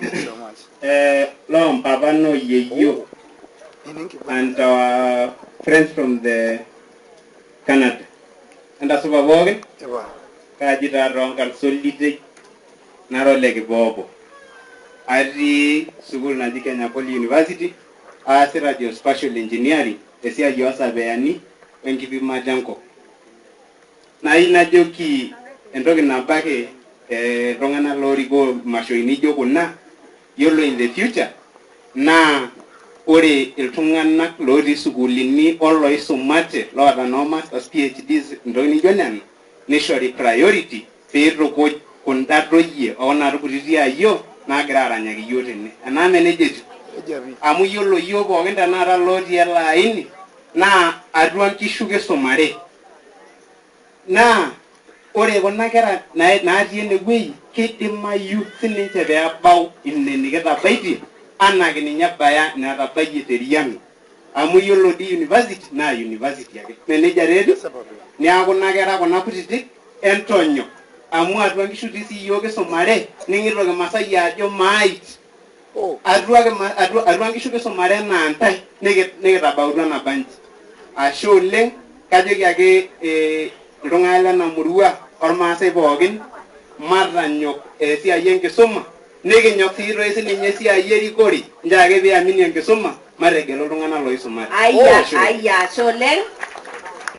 Thank you so much. Loo mpapa noyeyio Oh, ini and our friends from the Canada. Entasupa pookin, Ewa. kaaji taa toonkansolitei nara ole Kiboobo. Atii sukuul naji Kenya Poly University, aasita geospatial engineering, esiai oosapeyani wenkipimata enkop. Nayieu najoki entoki nabo ake iltung'anak loorikoo imashoi nijo kuna, yiolo in the future naa ore iltung'anak lotii sukuulini oloisumate loota noo masters, PhDs, intokitin nijo nena, nishori priority piitukuj kunda toyie okuna kutiti ayiok naagira aranyaki iyiok tene. Enaa mee nejia etiu? Nejia pi. Amu yiolo iyiok pookin tenakata lotii ele aini naa atua nkishu kisumare. Naa ore kuna kera natii enewueji keidimayu sininche peebau ine nikitabaitie anaa ninye ebaya inetabayie Teriano. Amu yiolo dii university naa university ake. Mee nejia taa etiu? Sababu. Niaku kuna kera kuna kutitik entonyok amu atua nkishu tii sii yiok kisumare ning'ito kimasai ajo maait. Oh. Atua nkishu kisumare enaa ntae nikitabautua naba nji. Ashe oleng, kajoki ake iltung'anak lena murua ormaasai pookin matanyok esiai enkisuma nikinyok sii toi sininye esiai erikore, nchoo ake piamini enkisuma, mategelu iltung'anak loisumate. Aya, Ashe oleng. aya, ashe oleng.